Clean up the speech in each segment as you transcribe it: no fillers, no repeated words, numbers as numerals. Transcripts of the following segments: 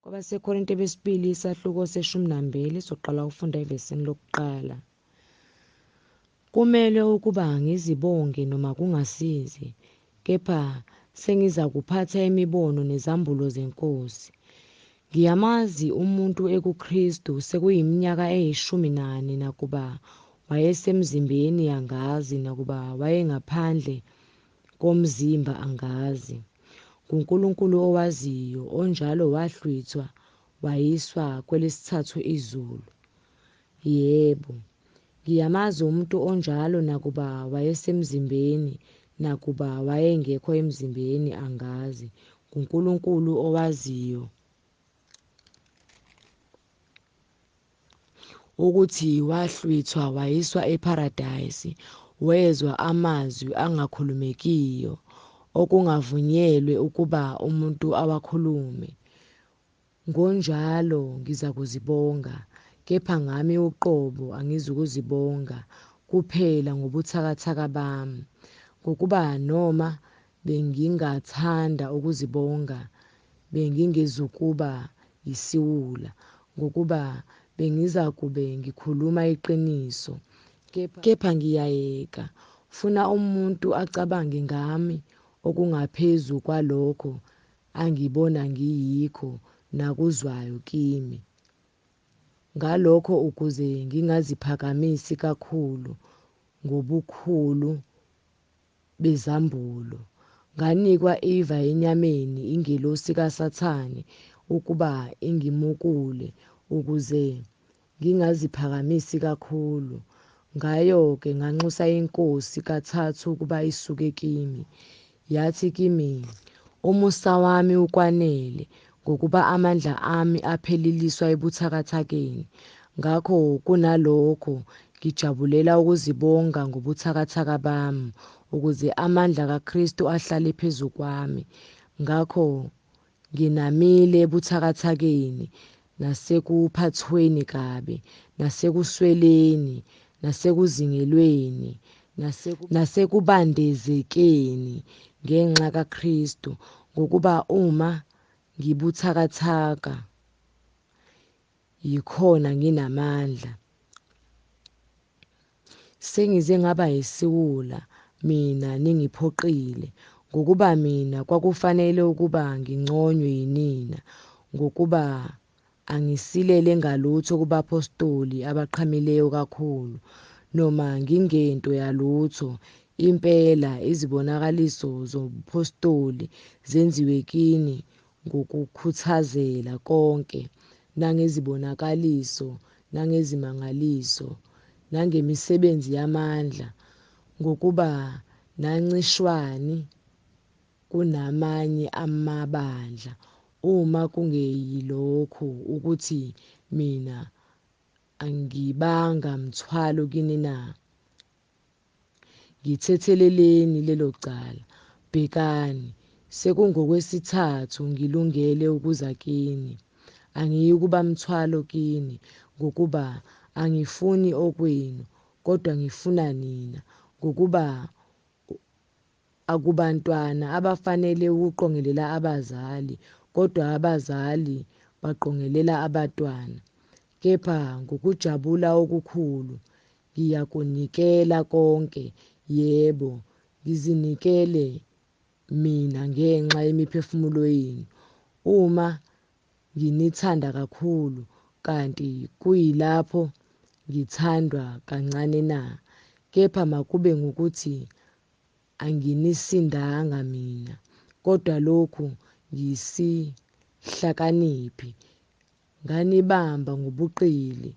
KwabaseKorinte besibili isahluko se-12 soqala ukufunda evesini lokuqala. Kumele ukuba ngizibonge noma kungasizi, kepha sengizakuphatha imibono nezambulo zeNkosi. Ngiyamazi umuntu ekuKristu sekuyiminyaka eyi-14, nakuba wayesemzimbeni angazi, nakuba wayengaphandle komzimba angazi. NguNkulunkulu owaziyo, onjalo wahlwithwa wayiswa kwelesithathu izulu. Yebo, ngiyamazi umuntu onjalo nakuba wayesemzimbeni, nakuba wayengekho emzimbeni angazi. NguNkulunkulu owaziyo ukuthi wahlwithwa wayiswa eParadise, wezwa amazwi angakhulumekiyo, okungavunyelwe ukuba umuntu awakhulume. Ngonjalo ngizakuzibonga, kepha ngami uqobo angizukuzibonga, kuphela ngobuthakathaka bami. Ngokuba noma bengingathanda ukuzibonga, bengingezukuba yisiwula, ngokuba bengizakube ngikhuluma iqiniso. Kepha ngiyayeka, funa umuntu acabange ngami okungaphezu kwalokho angibona ngiyikho nakuzwayo kimi. Ngalokho ukuze ngingaziphakamisi kakhulu ngobukhulu bezambulo, nganikwa iva enyameni, ingelosi kaSathane ukuba ingimukule, ukuze ngingaziphakamisi kakhulu. Ngayo-ke nganxusa iNkosi kathathu ukuba isuke kimi. Yathi kimi, umusa wami ukwanele, ngokuba amandla ami apheleliswa ebuthakathakeni. Ngakho kunalokho ngijabulela ukuzibonga ngobuthakathaka bami, ukuze amandla kaKristu ahlale phezu kwami. Ngakho nginamile ebuthakathakeni, nasekuphathweni kabi, nasekusweleni, nasekuzingelweni, nasekubandezekeni ngenxa kaKristu. Ngokuba uma ngibuthakathaka, yikhona nginamandla. Sengize ngaba yisiwula, mina ningiphoqile, ngokuba mina kwakufanele ukuba nginconywe yinina, ngokuba angisilele ngalutho kubaphostoli abaqhamileyo kakhulu, noma ngingento yalutho. Impela izibonakaliso zobuphostoli zenziwe kini ngokukhuthazela konke, nangezibonakaliso, nangezimangaliso, nangemisebenzi yamandla, ngokuba nancishwani kunamanye amabandla, uma kungeyilokhu ukuthi mina angibanga mthwalo kini na? Ngithetheleleni lelo cala. Bhekani, sekungokwesithathu ngilungele ukuza kini. Angiyikuba mthwalo kini, ngokuba angifuni okwenu, kodwa ngifuna nina, ngokuba akubantwana abafanele ukuqongelela abazali, kodwa abazali baqongelela abantwana. Kepha ngokujabula okukhulu ngiyakunikela konke, yebo, ngizinikele mina ngenxa yemiphefumulo yenu. Uma nginithanda kakhulu, kanti kuyilapho ngithandwa kancane na? Kepha makube ngukuthi anginisindanga mina, kodwa lokhu ngiyisihlakaniphi, nganibamba ngobuqili.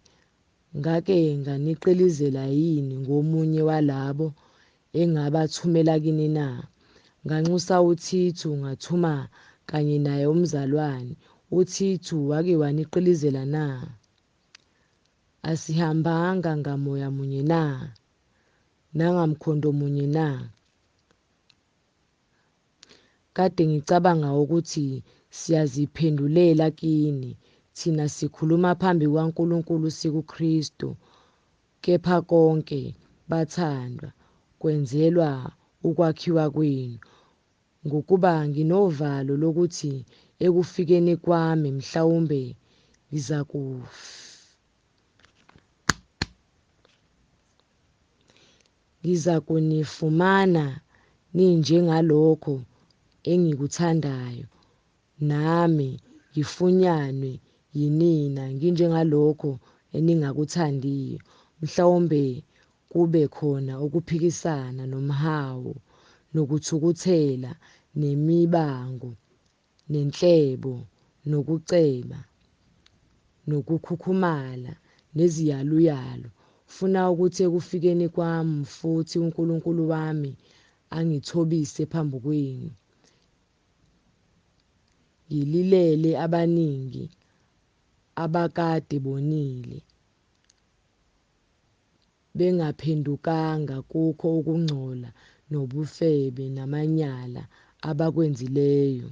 Ngake nganiqilizela yini ngomunye walabo engabathumela kini na? Nganxusa uThithu, ngathuma kanye naye umzalwane. uThithu wake waniqilizela na? Asihambanga ngamoya munye na? Nangamkhondo munye na? Kade ngicabanga ukuthi siyaziphendulela kini, thina sikhuluma phambi kukaNkulunkulu sikuKristu. Kepha konke, bathandwa, kwenzelwa ukwakhiwa kwenu. Ngokuba nginovalo lokuthi Ekufikeni kwami mhlawumbe ngizakunifumana ninjengalokho engikuthandayo, nami ngifunyanwe yinina nginjengalokho eningakuthandiyo. Mhlawumbe kube khona ukuphikisana, nomhawu, nokuthukuthela, nemibango, nenhlebo, nokuceba, nokukhukhumala, neziyaluyalu, funa ukuthi ekufikeni kwami futhi uNkulunkulu wami angithobise phambi kwenu, ngililele abaningi abakade bonile, bengaphendukanga kukho ukungcola nobufebe namanyala abakwenzileyo.